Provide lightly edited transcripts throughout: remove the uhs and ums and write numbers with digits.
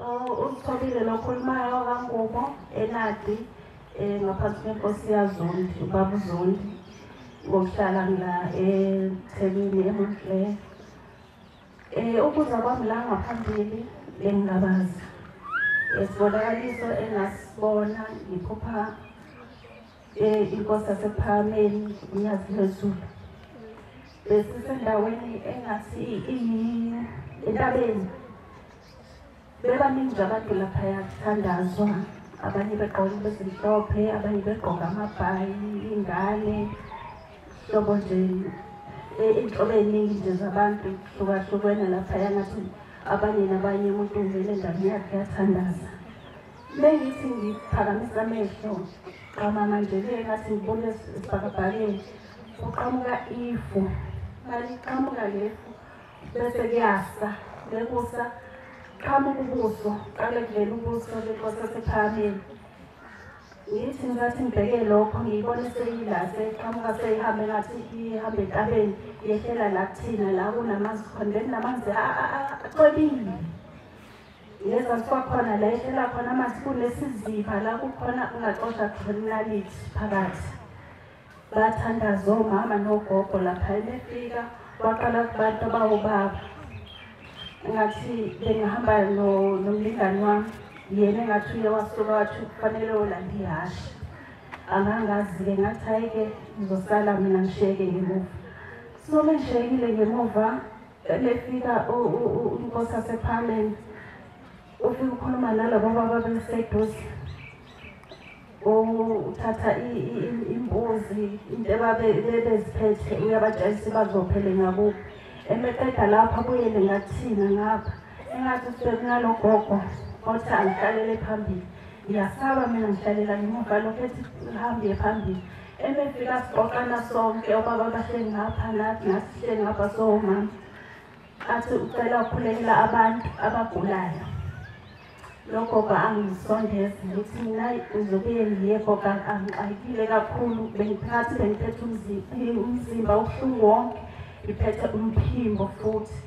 Uthobile lokhulumayo kaNgubo eNadi ngaphansi kwenkosi yaZondi ubaba uZondi ngokuhlala ngila eThekwini eMontclair. Ukuza kwami la ngaphambili bengingabazi isibonakaliso engasibona ngiphupha inkosi yasePhakameni uNyazi lweZulu. Besisendaweni engathi entabeni, bebaningi abantu laphaya kuthandazwa, abanye begqoke bezimhlophe, abanye begqoke amabhayi, ingane hlobo nje inhlobo ey'ningi nje zabantu hlukahlukene laphaya, ngathi abanye nabanye umuntu uvele endaweni yakhe yathandaza. Bengithi ngiphakamisa amehlo qamama nje le ngathi ngibona esibhakabhakeni kuqhamuka ifu, maliqhamuka lefu bese kuyasa, bekusa qhamuka ubuso, qale kuvela ubuso benkosi yasePhakameni. Ngithi ngisathi ngibheke lokho ngiyibone seyila seyiqhamuka seyihambe ngathi ihambe entabeni yehlela la kuthina la kunamanzi khona, bekunamanzi acwebile. Ngezansi kwakhona la ehlela khona amanzi kunesiziba la kukhona ungaxosha khona inalithi phakathi. Bathandaza omama nogogo lapha, befika kwaqala kubantu abawobaba. Ngathi bengihamba nomlingani wami, yena engathi uye wasuka wathi kufanele olanda ihhashi. Angangazi-ke ngathi hhayi-ke ngizosala mina ngishiyeke ngemuva. So mengishiyekile ngemuva lefika inkosi yasePhakameni, ufika ukhuluma nalabo baba beseduze, uthatha imbuzi into ebabeziphethe uyabatshayisa bazophele ngakubo. Emeqeda lapho abuyele ngakuthina ngapha, engathi sekunalo gogo othi angihlalele phambili. Ngiyasaba mina ngihlalela ngemuva lokhu ethi uhambe phambili. Emefika siqoqana sonke obaba bahleli ngapha nathi sihleli ngapha sowomama, athi ucela ukukhulekela abantu abagulayo. Lo gogo angisondeze ngithi mina ngizobuye ngiye gogo, angixakile kakhulu, bengiphathi bengiphethe umzimba ubuhlungu wonke, ngiphethe umphimbo futhi.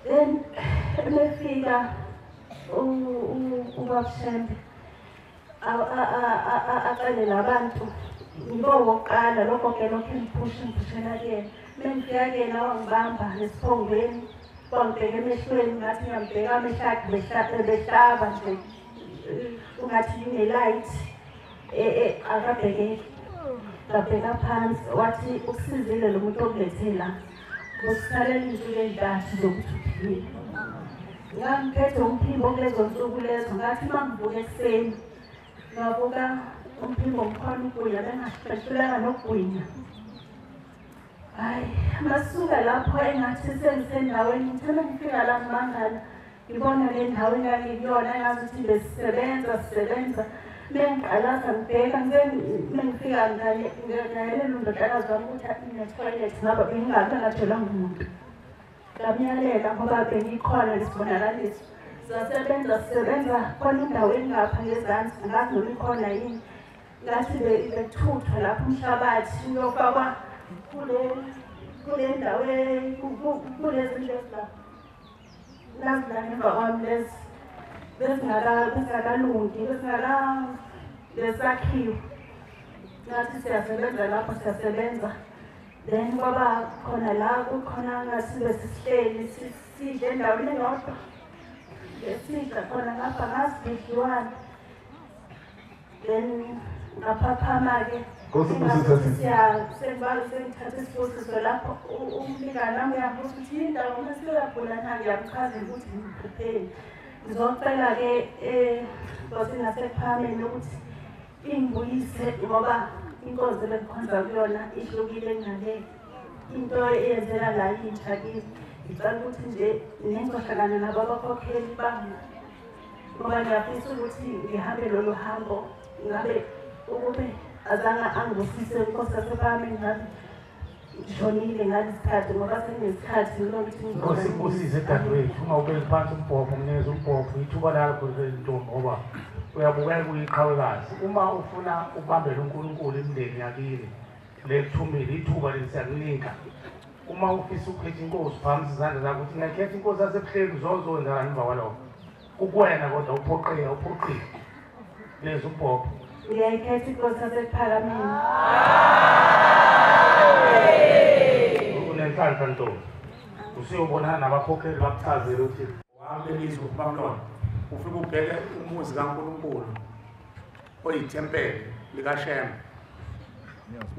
Then emefika ubaba Shembe acele labantu ngibo wokuqala lokho ke lokho engiphusha ngiphushela kuyena. Mengifika kuyena wangibamba esiphongweni, wangibheka emehlweni ngathi ngiyambheka amehlo akhe behlaba nje ungathi line-light, akabhekeki. Ngabheka phansi wathi ukusizile lo muntu okulethe la, usikhalela iy'nsuku ey'ntathu zokuthi uphile. Ngangiphethe umphimbo kulezo nsuku lezo, ngathi uma ngivuka ekuseni ngavuka umphimbo ngikhona ukugwinya, bengahluleka nokugwinya. Hhayi, masuka lapho engathi sengisendaweni, ngithe mengifika la ngimangala ngibona le ndawo engangikuyona engazuthi besisebenza sisebenza. Mengiqalaza ngibheka mengifika ngayelela undodakazi wami ukuthi ine-toilet ngaba bengingabe ngatshelwanga umuntu. Ngamyalela ngoba bengikhona lesibonakaliso. Sasebenza sisebenza khona indawo engapha ngezansi, angazi noma ikhona yini. Ngathi bekuthuthwa lapho umhlabathi uyofakwa kule ndawo kulezi ndlu ezila nazila ngemva kwami lezi bezingakalungi besakhiwe. Ngathi siyasebenza lapho siyasebenza, then kwaba khona la kukhona ngathi besisihleli sidle endaweni eyodwa, besidla khona ngapha ngazi bedliwane. Then ngaphaphama-ke sengithatha isibusiso lapho umlingani wami uyangibuza ukuthi yini indaba uma seyagula na, ngiyamchazela ukuthi ngiphupheni. Ngizocela-ke nkosini yasePhakameni ukuthi ingibuyise ngoba inkonzo ebengikhonza kuyona ihlukile kunale into eyenzeka la intsha kimi. Ngicela ukuthi nje nengizohlangana nabo abakhokheli bami ngoba ngiyafisa ukuthi ngihambe lolu hambo, ngabe ukube azange angibusise inkosi yasePhakameni ngabe ngishonile ngalesikhathi ngoba sekunesikhathi ngilokuthi Nkosi ikubusise dadewethu, ungawubeki phansi umbhobho, nginikeza umbhobho, ithuba lakho ntombi ngoba uyabukeka uyiqhawekazi. Uma ufuna ukubambela uNkulunkulu imindeni yakini lekuthumile ithuba leli siyakunika. Uma ufisa ukukhetha inkosi, phakamisa izandla zakho uthi ngiyakhetha inkosi yaseBuhleni, uzozokwenzakani emva kwalokho? Kukuwena kodwa uphoqile uphoqile. Lezi umbhobho. Ngiyayikhetha inkosi yasekuphakameni. Unenhlanhla ntombi. Usuyobonana nabakhokheli bakuchazele ukuthi uhambe elizwe kubamlona. Ufike ubheke umuzi kaNkulunkulu oyithempeli likaShembe.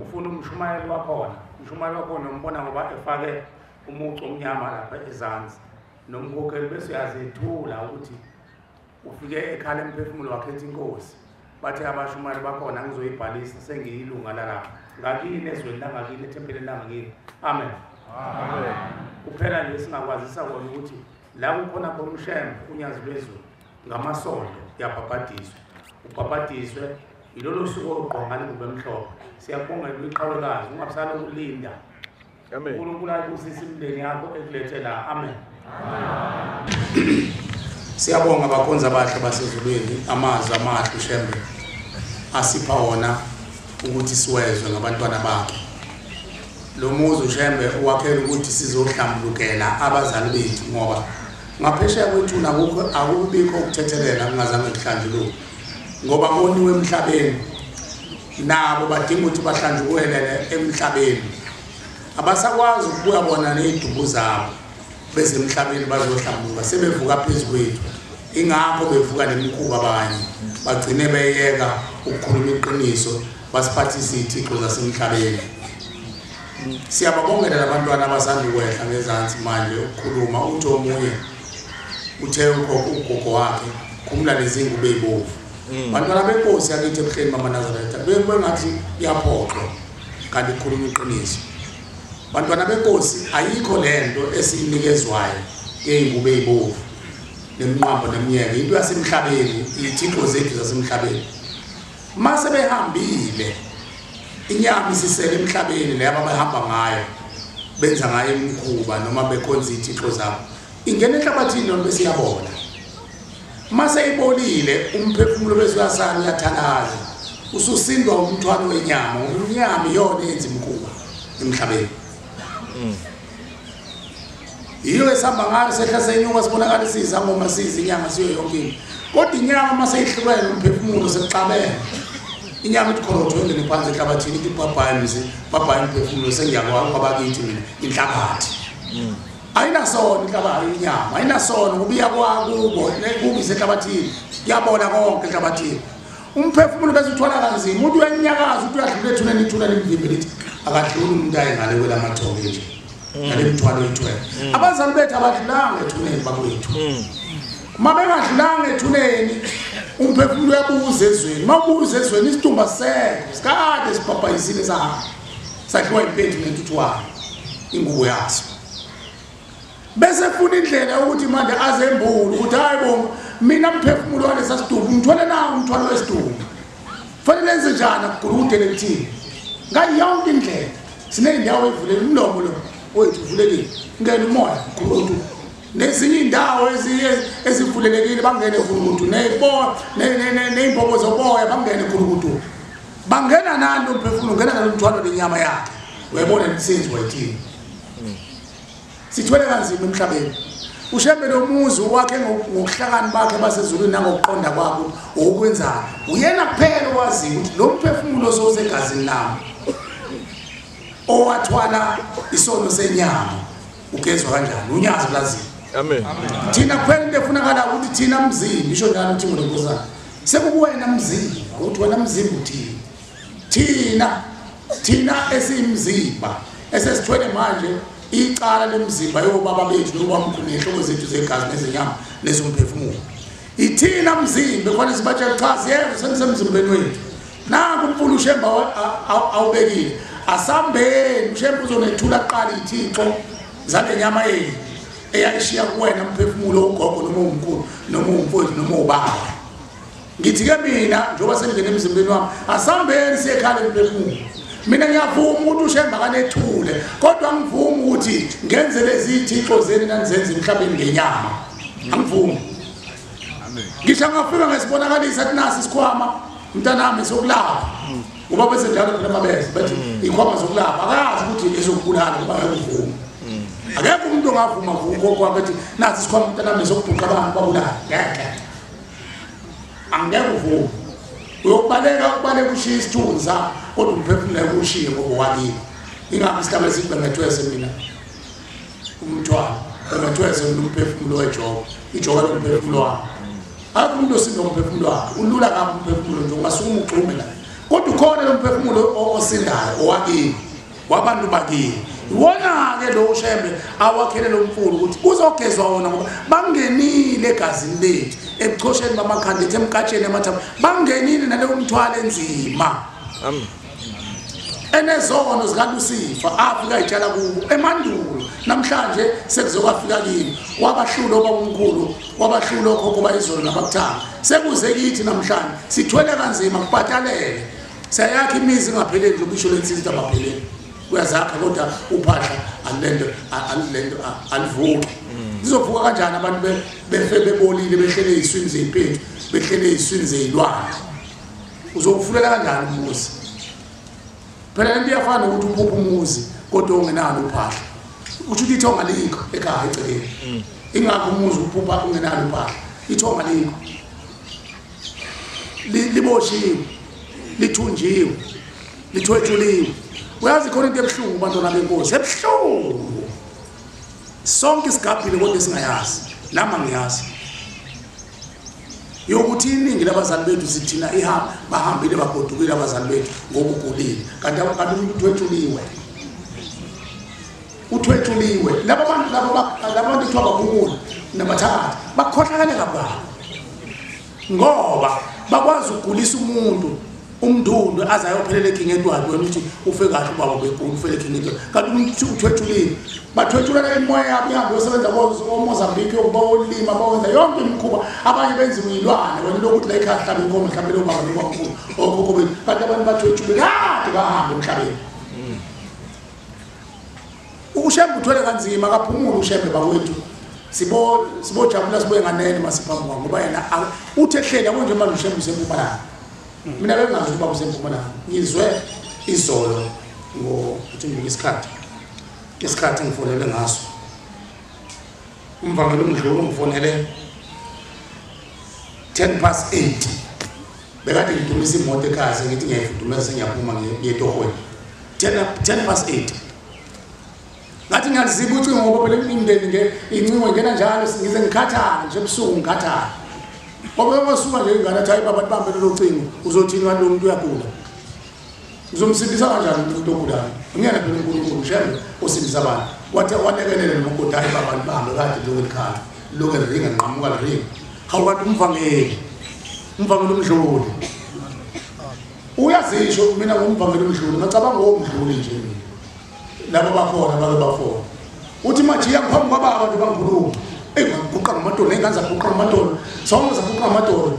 Ufuna umshumayeli wakhona. Umshumayeli wakhona umbona ngoba efake umucu omnyama lapha ezansi. Nomkhokheli bese uyazethula ukuthi ufike ekhala emphefumulo wakhetha inkosi. Bathe abashumayeli bakhona ngizoyibhalisa sengiyilunga lalapha. Ngakini ezweni langakini ethempelini langakini. Amen. Amen. Kuphela nje singakwazisa kona ukuthi la kukhona khona uShembe unyazi lwezulu ngamasonto uyabhabhadiswa. Ubhabhadiswe yilolo suku ogqoka ngale ngubo emhlophe. Siyakubongela iqhawekazi ungabusala ukulinda. Amen. uNkulunkulu ayibusise imindeni yakho ekulethe la. Amen. Siyabonga abakhonzi abahle basezulwini amazwi amahle uShembe asipha wona ukuthi siwezwe ngabantwana bakhe. Lo muzi uShembe uwakhela ukuthi sizohlambulukela abazali bethu ngoba ngaphesheya kwethuna akukho akubikho ukuthethelela kungazange kuhlanjululwe ngoba koniwe emhlabeni nabo badinga ukuthi bahlanjukelele emhlabeni. Abasakwazi ukubuya bona nezidumbu zabo bese emhlabeni bazohlambuluka sebevuka phezu kwethu. Ingakho bevuka nemikhuba abanye bagcine beyeka ukukhuluma iqiniso basiphathise izithixo zasemhlabeni. Siyababongela labantwana abasanda ukwehla ngezansi manje ukukhuluma. Uthi omunye uthe ugogo wakhe khumula lezi ngubo ezibovu. Bantwana benkosi yakithi ebuhleni bamaNazaretha bengathi iyaphoxwa kanti ikhuluma iqiniso. Bantwana benkosi ayikho lento esiyinikezwayo yeyingubo ezibovu neminqambo nemiyeke, into yasemhlabeni, izithixo zethu zasemhlabeni. Mase behambile inyama isisele emhlabeni le abahamba ngayo benza ngayo imikhuba noma bekhonza izithixo zabo, ingena enhlabathini noma bese iyabona. Mase ibolile umphefumulo bese uyasala uyathalaza, ususindwa umthwalo wenyama ngoba inyama iyona eyenza imikhuba emhlabeni. Yiyo esihamba ngayo sehla senyuka sibonakala isizangoma siza inyama siyo yonke into. Kodwa inyama mase ihlukene umphefumulo sekuxabene. Inyama ithi khorotho ingene phansi enhlabathini ithi bhabhayi mzi bhabhayi umphefumulo sengiyakwa kwabakithi mina inhlabathi. Ayinasono inhlabathi inyama ayinasono ngoba iyakwakubo kubi isenhlabathini kuyabona konke enhlabathini. Umphefumulo bese uthwala kanzima umuntu uyanyakaza uthi uyadlula ethuneni ithuna limvimbe lithi akadluli umuntu aye ngale kwelamathongo nje. Ngale mthwalo ethwele. Abazali bethu abadlulanga ethuneni bakwethu. Uma bengadlulanga ethuneni umphefumulo uyabuza ezweni. Uma ubuza ezweni isidumbu sekho sikade sibhabhayisile sahamba. Sadliwa impethu nentuthwane ingubo yaso. Bese funa indlela ukuthi manje azembule ukuthi hayi bo mina mphefumulo walesa sidumbu ngithwele nawo umthwalo wesidumbu. Fanele enze njani akugulukudele lithini? Ngayo yonke indlela sineyindawo evulele umlomo lo wethu uvulekile ngene umoya gulukudu nezinye indawo ezivulelekile bangene gulukudu ney'mbobo zoboya bangene gulukudu. Bangena nani lo mphefumulo ngena nalo mthwalo lenyama yakhe. Uyayibona imisebenzi wayithini. Sithwele kanzima emhlabeni. uShembe lo muzi wakhe ngokuhlakani bakhe basezulwini nangokuqonda kwakhe okwenzayo. Uyena kuphela owaziyo ukuthi lo mphefumulo osegazini lami owathwala isono senyama ugezwa kanjani unyazi laziyo. Amen. Thina kuphela into efunakala ukuthi thina mzimba isho njalo uThingo lenkosana. Sekukuwena mzimba ukuthi wena mzimba uthini. Thina esiyimzimba esesithwele manje icala lemzimba yobaba bethu nobamkhulu nehloko zethu zegazi nezenyama nezomphefumulo. Ithina mzimba khona sibatshela cha siyezwa senisemzimbeni wethu. Nangu umfula uShembe awubekile. Asambeni uShembe uzonethula aqala ithixo zale nyama yenu eyayishiya kuwena mphefumulo ugogo noma umkhulu noma umfowethu noma ubaba. Ngithi ke mina njengoba sengingene emzimbeni wami asambeni siyekhala emphefumulo. Mina ngiyavuma ukuthi uShembe akanethule kodwa angivumi ukuthi ngenze lezi ithixo zenu nanizenze emhlabeni ngenyama. Angivumi. Ngisho ngafika ngesibonakalisa athi nasi isikhwama mntanami sokulapha. Ngoba bese njalo phela mabeze bathi ikhwama zokulapha akazi ukuthi ezokubulala ngoba akuvumi. Akekho umuntu ongavuma ugogo wakhe athi nasi isikhwama mntanami sokubhuqa abantu babulala. Ngeke. Angeke uvume. Uyokubaleka ubaleka ushiye isithunzi kodwa umphefumulo ngeke ushiye ngoba wakini. Ingakho isigaba sithi bengethwese mina umthwalo, bengethwese mina umphefumulo wejoka, ijoka lomphefumulo wami. Akukho umuntu osinda umphefumulo wakhe, ulula kabi umphefumulo nje ungasukuma ugxume la. Kodwa ukhona lo mphefumulo osindayo owakini, wabantu bakini. Iwona-ke lo uShembe awakhele lo mfula ukuthi uzogezwa wona ngoba bangenile egazini lethu, ebuchosheni bamakhanda ethu, emkatsheni amathambo, bangenile naleyo mthwalo enzima. Enezono zikaLusifa afika itshala kubo emandulo, namhlanje sekuzokwafika kini. Wabahlula obabomkhulu, wabahlula okhokho bayizolo nabakuthanga. Sekuze kithi namhlanje sithwele kanzima kubhatalele. Siyayakha imizi ingapheleli nje ubisho lensiza abapheleli. Uyazakha kodwa uphahla alilento alivuki. Lizovuka kanjani abantu befe bebolile behlele eziswini zey'mpethu, behlele eziswini zey'lwane? Uzokufulela kanjani umuzi? Phela lento iyafana nokuthi uphuphe umuzi kodwa ungenalo uphahla. Usho ukuthi ithonga likho ekhaya eceleni. Ingakho umuzi uphupha ungenalo uphahla. Ithonga likho. Liboshiwe, lithunjiwe, lithwetshuliwe. Uyazi khona into ebuhlungu bantwana benkosi, ebuhlungu. Sonke isigabhile kodwa singayazi. Nami angiyazi. Yokuthi iningi labazali bethu sithina ihamba bahambile bagodukile abazali bethu ngoba ugulile. Kanti umuntu uthwetshuliwe. Uthwetshuliwe. Laba bantu laba bantu kuthiwa babukula nabathatha bakhohlakale kabi. Ngoba bakwazi ukugulisa umuntu umndundu aze ayophelela eKing Edward, wena uthi ufe kahle ubaba begula ufele eKing Edward. Kanti umuntu uthwetshulile. Bathwetshulana imimoya yabo ihambe yosebenza koMozambique yokubolima bawenza yonke imikhuba. Abanye benziwa iy'lwane wena lokuthi la ekhaya hlaba inkomo mhlawumbe lo baba nobamkhulu okhokho bethu. Kanti abantu bathwetshule kade bahambe emhlabeni. UShembe uthwele kanzima akaphumule uShembe bakwethu. Sibojabula sibuye nganene masiphambi kwakhe ngoba yena uthi ehleli yabo nje manje uShembe useMpumalanga. Mina bengazi ukuba useMpumalanga. Ngizwe izolo ngokuthi ngibuke isikhathi. Isikhathi ngifonele ngaso. Umvangeli umdluli ungifonele 8:10. Bekade ngidumisa imoto ekhaya sengithi ngiyayifudumeza sengiyaphuma ngiye etohweni. 8:10. Ngathi ngiyaliziba ucingo ngoba phela imindeni nge incingo ingena njalo ngize ngikhathale nje ebusuku ngikhathale. Ngoba wasuka nje ingane athi hayi baba bambe lelo cingo uzothini kanti lo muntu uyagula. Uzomsindisa kanjani umuntu ogulayo? Ngiyena phela uNkulunkulu uShembe osindisa abantu. Wathi walekelele nomakoti hayi baba libambe kade lokho likhala. Lokho liringa nqamuka liringa. Hawu kanti umvangeli. Umvangeli umdluli. Uyazisho mina ngumvangeli umdluli ngacabanga ngomdluli nje mina. Laba bakhona bake bafona. Uthi majiya ngiphambi kwababa nje bangikhuluma. Ey ngiguqa ngamadolo ingane zaguqa ngamadolo. Sonke zaguqa ngamadolo.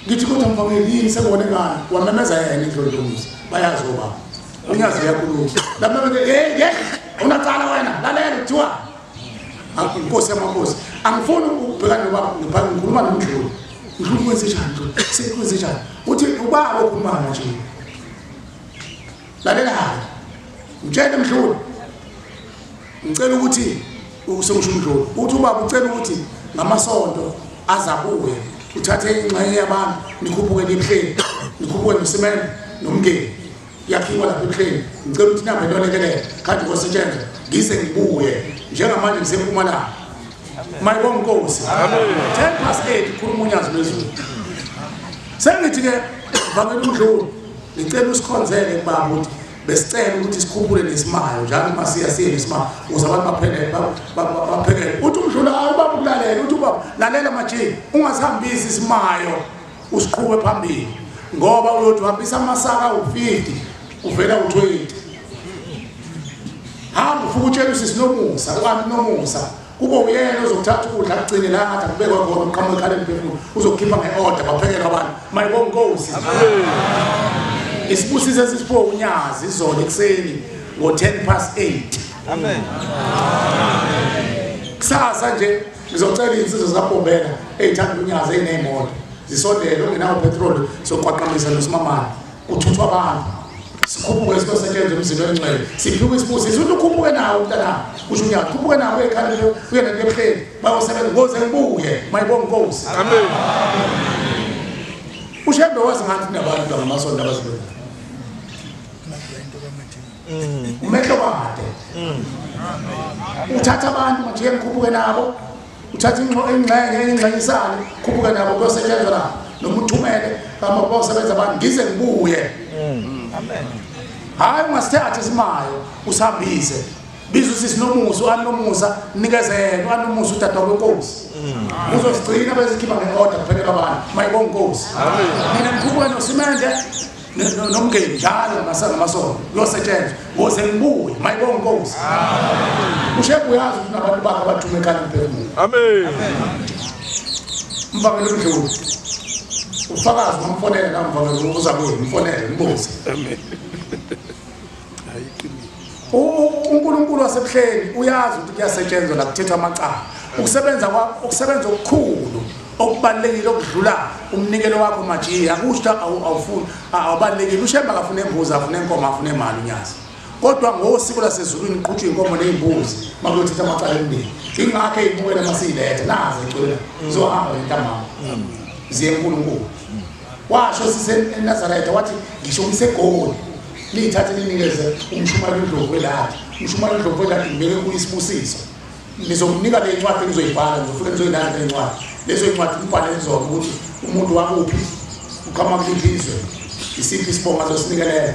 Ngithi kodwa mvangeli yini sekubone ngani? Wamemeza yena indlondlo yomuzi. Bayazi obaba. Unyazi uyakhuluma. Lamemeze hey hey unacala wena lalela kuthiwa Inkosi yamakhosi. Angifuni ukubhekana nobaba ngikhuluma nomdluli. Mdluli kwenze njani mdluli? Sekwenze njani? Uthi ubaba okhuluma nje. Lalela. Mtshele mdluli. Ngicela ukuthi usengisho umdluli. Uthi ubaba ucela ukuthi ngamasonto azabuye uthathe ingxenye yabantu nikhuphuke nihleli. Nikhuphuke nosimene nomngeni. Yakhiwa lapha ebuhleni. Ngicela ukuthi nihambe niyolekelela. Kade kosetshenzwa ngize ngibuye. Njengamanje ngiseMpumalanga. Mayibonga Nkosi. 8:10 khuluma unyazi lwezulu. Sengithi ke vangela umdluli ngicela usikhonzele kubaba ukuthi besicela ukuthi sikhuphule nesimayo njalo uma siya siye nesimayo ukuze abantu baphele baphekele. Uthi umdluli hayi ubaba ukulalela, uthi ubaba lalela manje ungasihambisi isimayo usiqhube phambili ngoba uyothi uhambisa amasaka u50 uvela u20. Hamba ufike utshele usisi Nomusa, uanti Nomusa kube uyena ozokuthatha ukudla akugcine la ngathi akubekwa khona uqhamuka ekhaleni phefumulo uzokhipha nge-order baphekele abantu. Mayibonga Nkosi. Isibusiso esisiphiwe unyazi izolo ekuseni ngo-8:10. Amen. Kusasa nje ngizocela iy'nsizwa zikaBhombela ey'thanda unyazi ey'ney'moto zisondele ungenawo petrol soqwaqamisa nosimamane kuthuthwa abantu. Sikhuphuke siyosetshenzwa emzini wengcwele. Siphiwe isibusiso ukuthi ukhuphuke nawo mntanami. Usho unyaka khuphuke nawo ekhaya uye nebuhleni. Bayosebenza ngoze ngibuye. Mayibonga inkosi. Amen. Ushembe wazi ngathi nabantu ngamasonto abazibenza. Umehlo kade. Uthatha abantu manje ngikhuphuke nabo. Uthatha ingxenye ingxenyisane khuphuke nabo kuyosetshenzwa la. Noma uthumele kama bayosebenza abantu ngize ngibuye. Amen. Hayi ungasithatha isimayo usihambise. Biza usisi nomusa uanomusa nikezele uanomusa udadewabo wenkosi. Uzosigcina bese khipha ngeorder kuphelele abantu. Mayibonga inkosi. Amen. Mina ngikhuphuke nosimende nomngeni njalo ngamasonto kuyosetshenzwa ngoze ngibuye. Mayibonga inkosi. Amen. Ushembe uyazi ukuthi nabantu bakhe abathume ekhaya umphefumulo. Amen. Mvangeli uMdluli. Ufakazi ngamfonela namvangeli uza kuye mfonele ngibuze. Amen. uNkulunkulu wasebuhleni uyazi ukuthi kuyasetshenzwa la kuthethwa amacala. Ukusebenza ukusebenza okukhulu okubalekile okudlula umnikelo wakho majiya akusho awufuni awubalekile. Ushemba akafuna imbuzi afuna inkomo afuna imali unyazi. Kodwa ngosiko lasezulwini iqhutshwa inkomo nezimbuzi makuyothetha amacala emndeni. Ingakho eyibukela masiyilethe naze ecwela zohamba nentambama ziye eNkulunkulu. Washo sise eNazaretha wathi ngisho ngisegoli niyithathe ninikeze umshumayeli uNdlovu welapha. Umshumayeli uNdlovu welapha ngibeke kuyisibusiso. Nizomnika le ncwadi engizoyibhala ngizofika nizoyilanda le ncwadi. Lezo incwadi ngibhale zona ukuthi umuntu wakuphi uqhamuka kuliphi izwe isiphi isibongo azosinikelela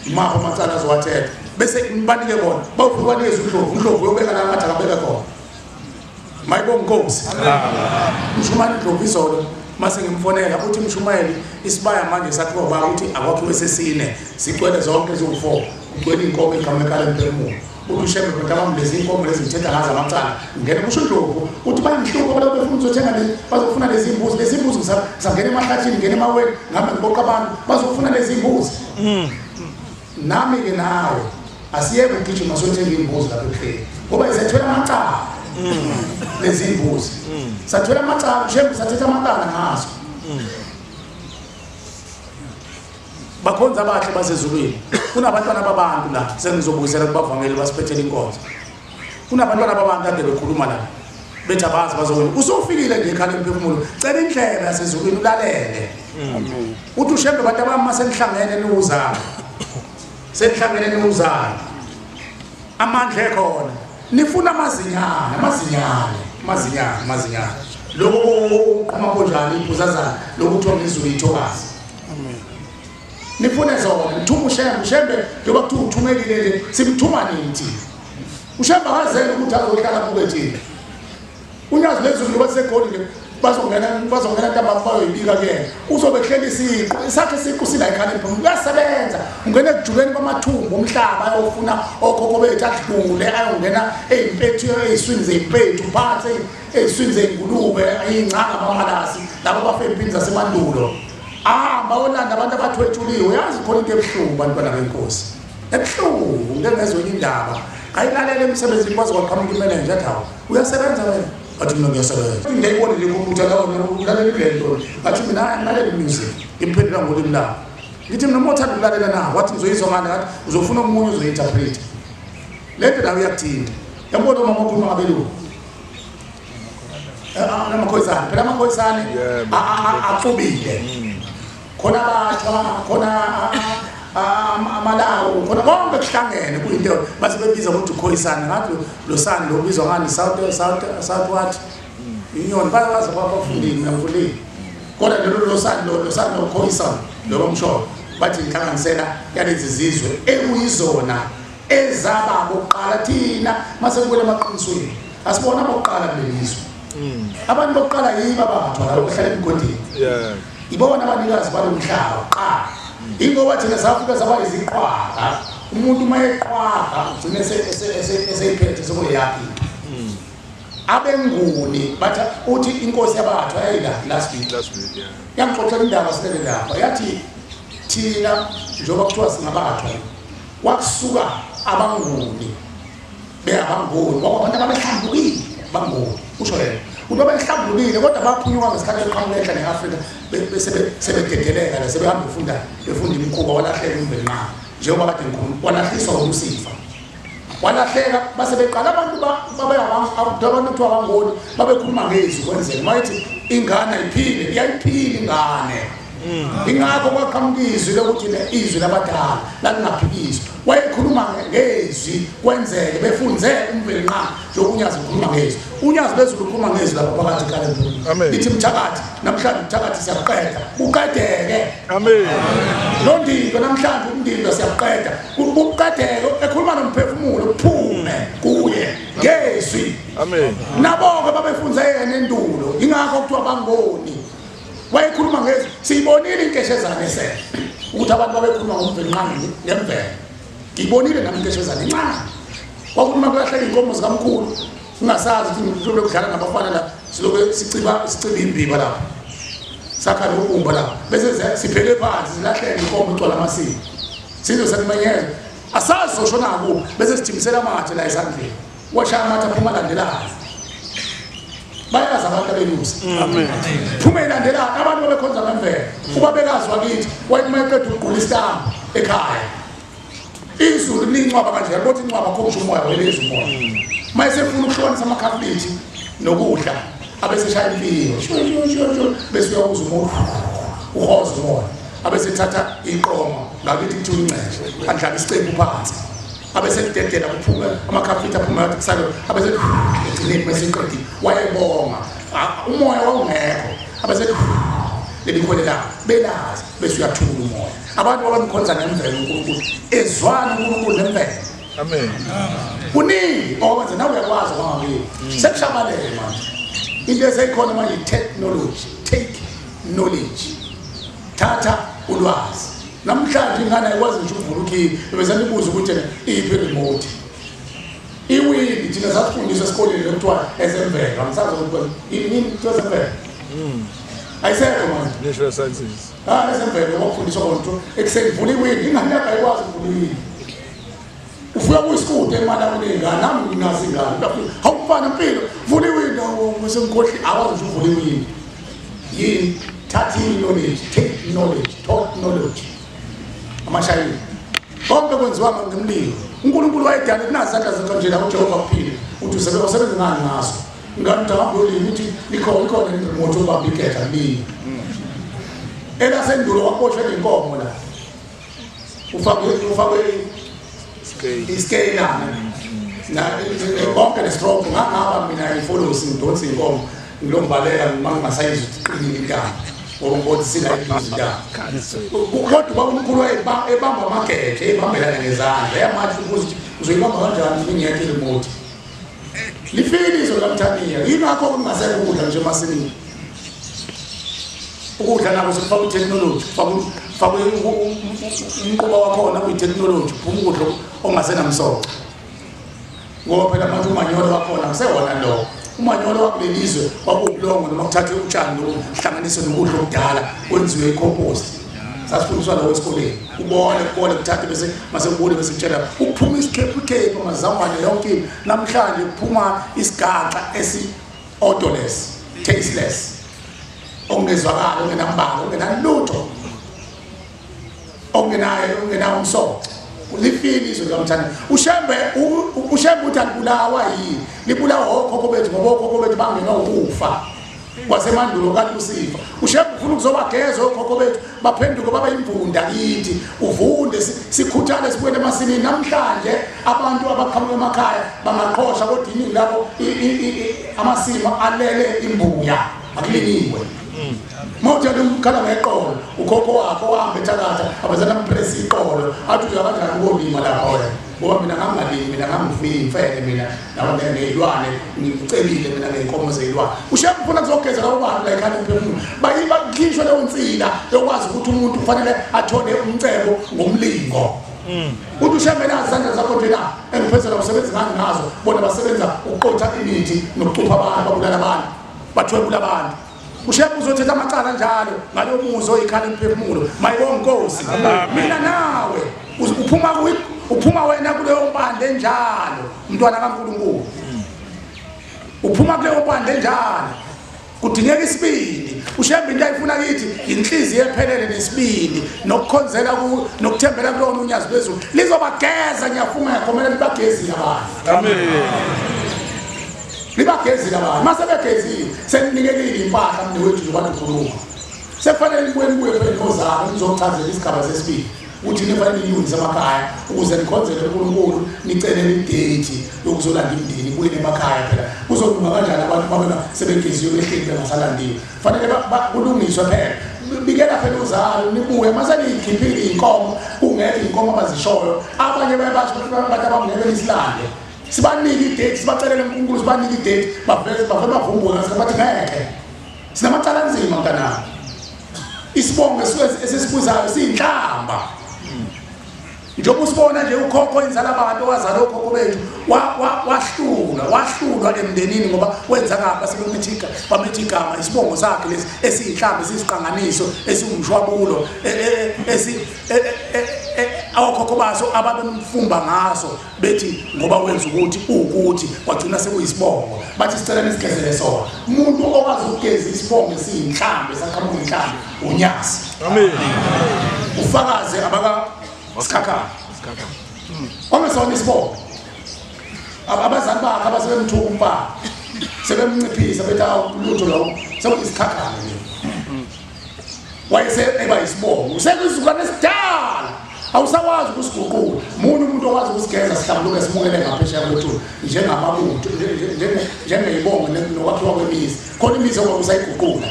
imaphi amacala azowathetha bese nibanike bona bawufika banikeze uNdlovu. uNdlovu uyobeka la ngathi akabeka khona. Mayibonga inkosi. Umshumayeli uNdlovu izolo mase ngimfonela uthi umshumayeli isibaya manje sakhiwa baba uthi akwakhiwe sesine sigcwele zonke eziwu4 kugcwele inkomo igama ekhala emphefumulo. Uthi ushembe mntamami lezi inkomo lezi ngithetha ngazo amacala ngene kusho uNdlovu uthi bayangihlupha abantu befuna ukuzothenga lezi bazofuna lezi imbuzi lezi imbuzi ngisangena emahlathini ngene emaweni ngihambe ngiboqa abantu bazofuna lezi imbuzi. Nami ke nawe asiyeke ukugijima siyothenga imbuzi lapha ebuhleni ngoba izethwele amacala lezi imbuzi. Sathwele amacala ushembe sathetha amacala ngazo. Bakhonza abahle basezulwini. Kunabantwana babantu la sengizobuyisela kubavangeli basiphethele inkonzo. Kunabantwana babantu ade bekhuluma la bethi abazi bazowena. Usufikile nje ekhaya emphefumulo cela indlela yasezulwini ulalele. Amen. Uthi ushembe bantu abami masenihlangene niwuzana. Senihlangene niwuzana. Amandla ekhona. Nifuna amazinyane, amazinyane, amazinyane, amazinyane. Lokho uqhuma kanjani iphuzazana lokuthiwa ngezulu ithokazi. Amen. Nifune zona ngithuma ushembe ushembe njengoba kuthiwa uthumekile nje simthuma nini thina. Ushembe akazele ukuthi azohlala buke thina. Unyazi lezulu ngoba segoli nje bazongena ntambama bayoyibika kuyena. Uzobe kuhlela isiqu isakhe isiqu sila ekhaya emphefumulo uyasebenza ungena ekujuleni kwamathumbu omhlaba ayofuna okhokho bethu adlule ayongena ezimpethu eziswini zezimpethu phansi eziswini zezingulube ingcanga amalasi labo bafe empini zasemandulo. Bawolanda abantu abathwetshuliwe. Yazi khona into ebuhlungu bantwana benkosi. Ebuhlungu ngeke ngezwe indaba. Ayilalele emsebenzini kwaze kwaqhamuka imenenja athi hawu uyasebenza wena. Athi mina ngiyasebenza. Ngiyayibona le computer la ulalela le nto. Athi mina ngilalela music. Imphendula ngolimi lami. Ngithi mina uma uthanda ukulalela na wathi ngizoyizwa ngani ngathi uzofuna omunye uzoyinterpret. Le nto nayo iyakuthinta. Yabona uma ukhuluma ngabelungu. Amakhoyisane phela amakhoyisane axubile. Khona abathwa khona amalawu khona konke kuhlangene kuyinto base bebiza ukuthi ukhoyisane ngathi lo sani lo ubizwa ngani South what inyoni bayazi abafundile ngifundile kodwa lelo lo sani lo sani lo khoyisane lo bamsho bathi inhlanganisela yalezi zizwe ekuyizona ezaba bokuqala thina mase kubuyela emaqinisweni asibona bokuqala kulelizwe. Abantu bokuqala yibo abathwa labo bahlala emigodini. Ibona abanikazi balomhlaba kuqala. Ingoba thina safika saba iziqhwaga. Umuntu uma eqhwaga ugcine eseyiphethe sekuyakhe. Abenguni bathi uthi inkosi yabathwa yayila last week. Yeah. Yangixoxela indaba silele lapha yathi thina njengoba kuthiwa singabathwa kwakusuka abanguni beyabanguni kwabantu ababehlambukile banguni usho yena. Umuntu abahlambulukile kodwa baphunyuka ngesikhathi beqhamuka enhla ne-Afrika sebededeleka la sebehamba befunda imikhuba walahleka uMvelinqangi njengoba kade ngikhuluma walahliswa uLusifa. Walahleka base beqala abantu abantu kuthiwa abangoni babekhuluma ngezwi kwenzeka mayethi ingane ayiphile iyayiphila ingane. Ingakho kwaqhamuka izwi lokuthi izwi labadala lalingaphikiswa. Wayekhuluma ngezwi kwenzeke befunze uMvelinqangi njengoba uNyazi ukhuluma ngezwi. UNyazi lwezulu ukhuluma ngezwi lapha phakathi eKhaleni. Lithi mthakathi namhlanje mthakathi siyaqeda uqedeke. Amen. Londindo namhlanje umndindo siyaqeda uqedeke ekhuluma nomphefumulo uphume kuye ngezwi. Amen. Nabo-ke babefunze yena endulo ingakho kuthiwa bangoni. Wayekhuluma ngezwi siyibonile inkeshezane esele ukuthi abantu babekhuluma ngoMvelinqangi ngemvelo. Ngiyibonile nami inkeshezane encane. Kwakuthi uma kulahleka iy'nkomo zikamkhulu ungasazi ukuthi ngihlobo lokudlala nabafana la siloke siciba imbiba lapha sakha nobumba lapha bese siphele phansi silahleke inkomo igcwala amasiko sizwe sekumenyezwa asazi soshona kuphi bese sijimisela amathe la esandleni washaya amathe aphuma alandelayo. Bayazi abantu abelusi. Amen. Phuma ilandelayo abantu babekhonza ngemvelo. Ubabekazi wakithi wayethi uma eqeda ukugqula isitambu ekhaya izulu lincwaba kanje yabona incwaba khongisho umoya welezi umoya. Uma esefuna ukuhlukanisa amakhafulithi nokudla abeseshaya impilo sho sho sho bese uyakuza umoya uhoza umoya abesethatha iqoma ngakithi kuthiwa inceshe andlala isicephu phansi abesededela kuphume amakhafulithi aphuma yathi kusale abese egcineni mase iqedile wayebonga umoya wawungekho abese lelikhwele belazi bese uyathula umoya. Abantu abamkhonza ngemvelo uNkulunkulu ezwana uNkulunkulu nemvelo. Amen. Kuningi okwenza nawe uyakwazi kwangakini sekushabalele manje into eseyikhona manje i-technology. Take knowledge, thatha ulwazi. Namhlanje ingane ayikwazi ngisho ukuvula ukhiye bese nibuza ukuthi iphi remote iwindi. Thina sasifundiswa esikoleni lokuthiwa ezemvelo angisazi ukuthi yini kuthiwa ezemvelo. Ayisekho manje natural sciences. Ezemvelo kwakufundiswa konto ekuseni vula iwindi ingane yakho ayikwazi ukuvula iwindi. Ufika kuyisikude emali kunengane nami nginazo ingane hawumfana impilo vula iwindi bese ngikhohle akwazi nje ukuvula iwindi. Yini? Thatha knowledge, take knowledge, talk knowledge. Amashayini konke kwenziwa ngemlilo. uNkulunkulu wayedala kunazi izandla zethu nje la uJehova kuphila uthi usebenza ngani ngaso ngani uthi ulimi uthi likhona remote ubamba igeja lini elasendulo waboshwe inkomo la ufake iskeyilana na konke nestroke ngangaba mina ifolosi ngidonsa inkomo ngilombaleka uma ngingasayizwa ukuthi iqinile intamo ngoba ngibona sila izinto. Kodwa ubaba omkhulu ebamba amageje ebambelana ngezandla yamanje ukuthi uzoyibamba kanjani ingekho iremote. Lifile izwe laMthaniya yingakho kungasekho ukudla nje emasimini. Ukudla nako sekufaka i-technology, kufakwe umquba wakhona kuyi-technology kuphuma ukudla ongasenamsoco. Ngoba phela manje umanyolo wakhona kusewona lo. Umanyolo wakuleli izwe kwakuwubulongo noma kuthathwe utshani lokuhlanganiswe nokudla okudala kwenziwe i-compost. Sasifundiswa lokho esikoleni. Ubone kubone kuthathe bese mase kubone bese kutshela ukuphuma isikhephukhephu amazambane yonke into. Namhlanje kuphuma isigaxa esi odorless, tasteless. Okungezwakali, okungenambala, okungenalutho. Okungenayo, okungenawo umsoco. Lifile izwe likaMthaniya. uShembe uthi alibulawa yini? Libulawa okhokho bethu ngoba okhokho bethu bangenwa ukufa. Kwasemandulo kaLusifa. uShembe ufuna ukuzobageza okhokho bethu baphenduke babe imvunda kithi. Uvunde sikhuthale sibuyele emasimini. Namhlanje abantu abaqhamuka emakhaya bangaqhosha kodwa iningi labo amasimo alele imbuya akulinyiwe. Mawuthanda ukukhala ngeqolo ukhokho wakho wahamba ethakatha abazana mpress iqolo athi uya kanjani ukolima lapha wena ngoba mina ngangingalimi mina ngangifuye imfene mina nawo ngeyilwane ngicebile mina ngeyinkomo zeyilwane. uShembe ufuna kuzogeza labo bantu la ekhaya emphefumulo bayibakhishwe leyo nsila yokwazi ukuthi umuntu kufanele athole umcebo ngomlingo. Uthi uShembe nazi izandla zakho nje la engiphezela usebenza ngani ngazo bona basebenza ukuqotha imithi nokucupha abantu babulala abantu bathwebula abantu. uShembe uzothetha amacala njalo ngalo muzi oyikhala emphefumulo mayibonga inkosi. Mina nawe uphuma wena kuleyo mpande enjalo mntwana kaNkulunkulu. Uphuma kuleyo mpande enjalo. Kudingeka isibindi. Ushembe into ayifuna kithi inhliziyo ephelele nesibindi nokukhonzela ku nokuthembela kulona unyazi lwezulu. Lizobageza ngiyafunga ngiyagomela libagezile abantu. Amen. Libagezile abantu. Mase begezile seninikekile impahla mnewethu njengoba nikhuluma. Sekufanele nibuye phela nozalo nizochazela isigaba sesibili. Uthi nifanele niyungise emakhaya ukuze nikhonzele uNkulunkulu nicele idate yokuzolanda imindeni ibuye emakhaya phela. Kuzolunga kanjani abantu babona sebegeziwe behleli bengasalandiwe? Fanele kulungiswe phela. Bikela phela uzalo nibuye mase niyikhiphile inkomo kungekho inkomo abazishoyo. Abanye bayabasho bathi abangeke nisilande. Sibanike idate, sibacelele uNkulunkulu sibanike idate, baveze bavumbuke bathi ngeke. Sinamacala anzima mntanami. Isibongo esisibuzayo siyinhlamba. Njengoba usibona nje ukhokho inzala abantu owazala okhokho bethu wahlulwa emndenini ngoba wenza kabi sebemethika bamethi igama isibongo sakhe lesi esiyinhlamba esisiqanganiso esiwumshwabulo esi okhokho baso ababemfumba ngaso bethi ngoba wenza ukuthi ukuthi kwagcina sekuyisibongo bathi sicela nisigezele sona. Umuntu okwazi ukugeza isibongo esiyinhlamba esaqhamuka inhlamba uNyazi. Amen. Ufakaze abaka Sikhakhane. Ongesona isibongo. Abazali bakhe abasebemthuka umfana. Sebemnciphisa bethi awulutho lo sekuyisikhakhane nje. Wayese eba isibongo. Usekwizizukulwane esidala. Awusakwazi ukusiguqula. Munye umuntu okwazi ukusigeza sihlambuluke simukele ngaphesheya kwethuna njengamabutho njengeyibongo nokwakhiwa kwemizi. Khona imizi oba usayiguqula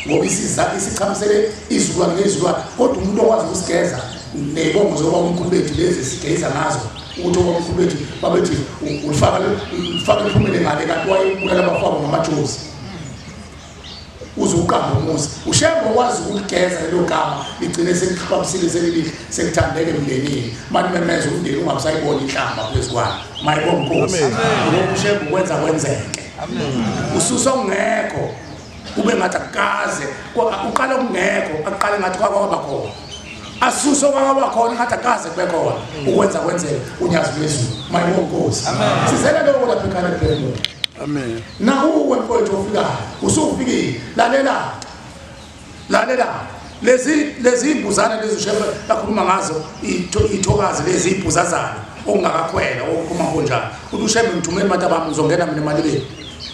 ngoba isichamisele izizukulwane ngezizukulwane kodwa umuntu okwazi ukusigeza nebongo zoba umkhulu bethu lezi sigeza ngazo ukuthi obamkhulu bethu babethi ulifaka liphumele ngale kanti wayebulala abafowabo ngamajozi uze uqambe umuzi. Ushembe okwazi ukuligeza lelo gama ligcine selihlwabisile selilihle selithandeke emndenini. Manje memeza umndeni ungabusayibona inhlamba phezu kwayo. Mayibonga Nkosi. Ngoba ushembe ukwenza kwenzeke. Ususa ongekho kube ngathi akukaze uqala okungekho aqale ngathi kwaba khona. Asuso kwaba khona ngathi akaze kube khona ukwenza kwenzeke unyazi lwezulu. Mayibonga Nkosi. Sizele lokho lapha ekhaya lephela. Amen. Nakuwe mfowethu ofikayo usufikile lalela. Lalela. Lezi imbuzana lezi ushembe akhuluma ngazo ithokazi lezi ibhuzazana okungakakhwela okuphuma kanjani. Uthi ushembe ngithumela abantu abami ngizongena mina emalibeni.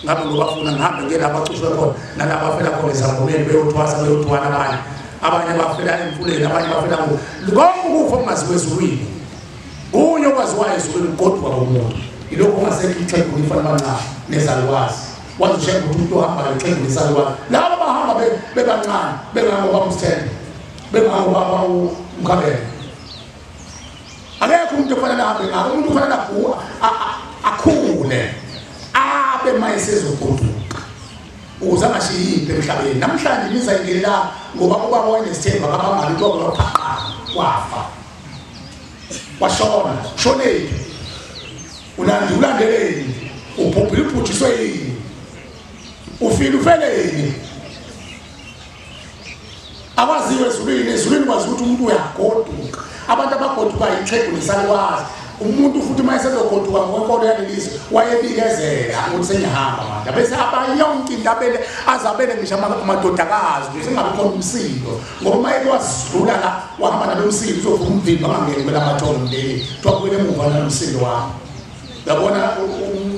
Ngabe ngobafuna ngihambe ngiye lapha acushwe khona nalapha afela khona ezangomeni beyothwasa beyothwana abanye. Abanye bafela emfuleni abanye bafela ku. Konke ukufa okungaziwa ezulwini. Kunye okwaziwayo ezulwini ugoduka komuntu. Ilokhu ongasekho ixhegu lifana abancane nezalukazi. Wazi ushembe ukuthi umuntu ohamba ixhegu nesalukazi. Laba bahamba bebancane bengangobaba uSithembe bengangobaba uMkhabela. Akekho umuntu ofanele ahambe ngakho, umuntu ufanele akhule abe mayesezogoduka ukuze angashiyi impi emhlabeni. Namhlanje imizi ayingenela ngoba ubaba wayenesithemba akabangani into waphaqa wafa washona. Shonephi? Ulandeleni? Ubhubhile ubhujiswe yini? Ufile ufeleni? Abaziwe ezulwini. Ezulwini kwazi ukuthi umuntu uyagoduka. Abantu abagodukayo ixhegu nesalukazi. Umuntu futhi uma esezogoduka ngokwenkolo yalelizwe wayebikezela ukuthi sengiyahamba manje. Bese abayonke into abele azabele ngisho amadodakazi ukuze kungabi khona umsindo. Ngoba uma ekwasidlula la wahamba nalo msindo uzovuka umvimba angangeni kwelamathongo umndeni. Kuthiwa buyele emuva nalo msindo wakho. Uyabona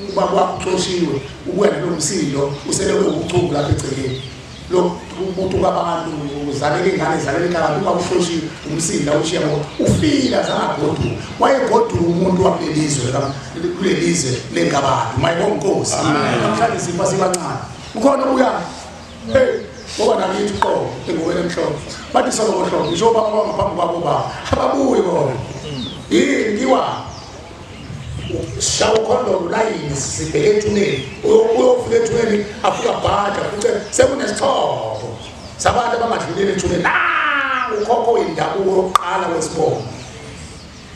ubaba wakho uxoshiwe ubuya nalo msindo useleke ubuchungu lapha egcekeni. Lo umuntu kwabantu uzaleka ingane zaleka abantu uba uxoshiwe umsindo awushiya ngoba ufila zangagoduka. Wayegoduka umuntu wakulelizwe kulelizwe lengabantu. Mayibonga Nkosi. Namhlanje sipha sibancane. Ukhona obuya hey ngoba nakithi uqobo engubeni emhlophe bathi solo ngohlobo ngisho baba bangaphambi kwabo baba ababuyi bona yini ngiwa shawo khondolo layini sibheke ethuneni uyofika ethuneni afika bhaja futhi sekunesixhobo sabantu abangadluleli ethuneni. Ukhokho indabuko yokuqala wesibongo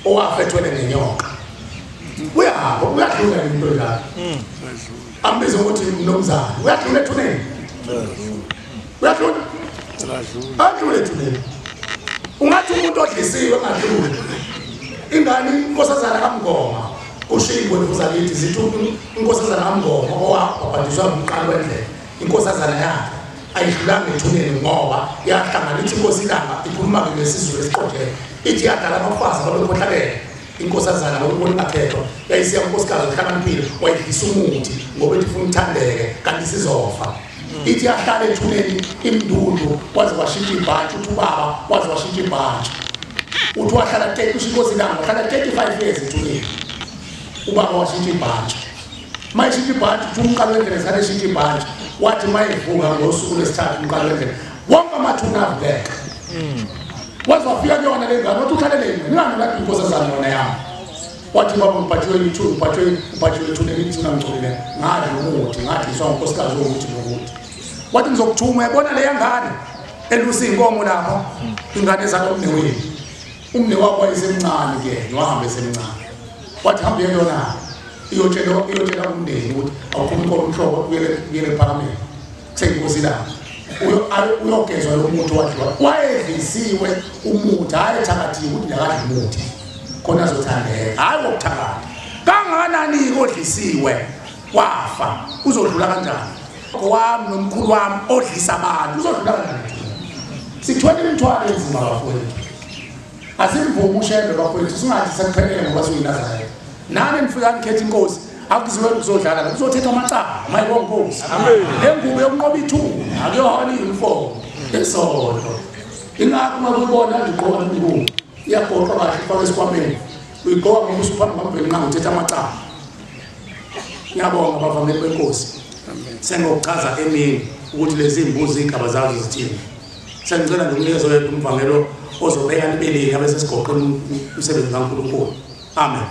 owafa ethwele nenyoka. Uyahamba uyadlula into njalo. Ambiza ukuthi mnumzane uyadlula ethuneni. Uyadlula? Adlule ethuneni. Ungathi umuntu odlisiwe engadluli. Ingane inkosazana kaMngoma Kusho iy'ngwevu zakithi zithi inkosazana kaMngoma owabhabhadiswa umqali wendlela, inkosazana yakhe ayidlulanga ethuneni ngoba yahlangana ithi inkosi ilanga ikhuluma-ke ngesizulu esiqondene ithi yadlala abafazi ababekhohlakele. Inkosazana ngokubona ingakhethwa yayisiya unkosikazi ohlakaniphile wayidlisa umuthi ngoba ethi ufuna uthandeke kanti sizofa. Ithi yahlala ethuneni imndundu waze washintsha ibhantshi, uthi ubaba waze washintsha ibhantshi. Uthi wahlala 30, inkosi ilanga wahlala 35 years ethuneni. Ubaba washintsha ibhantshi. Mayishintsha ibhantshi uthi umqalo wendlela sale eshintsha ibhantshi. Wathi mayivuka ngosuku lwesithathu umqalo wendlela wonke amathuna avuleka. Waze wafika kuyona le ngane wathi uhlaleleni ngani lapho inkosazana yona yami. Wathi baba ngibhatshiwe ithuna, ngibhatshiwe ithuna ithuna ngigcolile ngadla umuthi ngadliswa unkosikazi wokuthi nokuthi. Wathi ngizokuthuma yabona leya ngane elusa iy'nkomo lapha ingane ezalwa umnewenu. Umnewabo wayesemncane kuyena wahamba esemncane. Wathi hambe yona iyotshela umndeni ukuthi awukhona inkomo umhlobo kuyele ephakameni kuseyinkosi ilanga. Uyogezwa lo muthi wadliwa wayedlisiwe umuthi, hhayi ethakathiwe ukuthi nakadla umuthi khona azothandeka, hhayi ngokuthakatha. Kangakanani-ke odlisiwe wafa uzodlula kanjani? Wami nomkhulu wami odlisa abantu uzodlula kanjani? Sithwele imithwalo enzima bafowethu, asimvume uShembe bafowethu, singathi sekuphelele ngoba siyinazaretha. Nani nifika nikhetha inkosi akuziwe kuzodlala la kuzothethwa amacala mayibonga inkosi. Le ngubo yokunqoba ithuna akuyona i-uniform esonto. Ingakho uma uyibona nje ugqoka ingubo iyagoqwa kahle ifakwe esikhwameni, uyigqoka ngoba usuphambi kwamveli nqangi uthetha amacala. Ngiyabonga bavangeli benkosi. Sengokuchaza emini ukuthi lezi mbuzi iy'gaba zazo zithini. Sengicela nje umnikeza oyedwa umvangelo ozobeka nibeleni abese sigoqela umsebenzi kaNkulunkulu. Amen.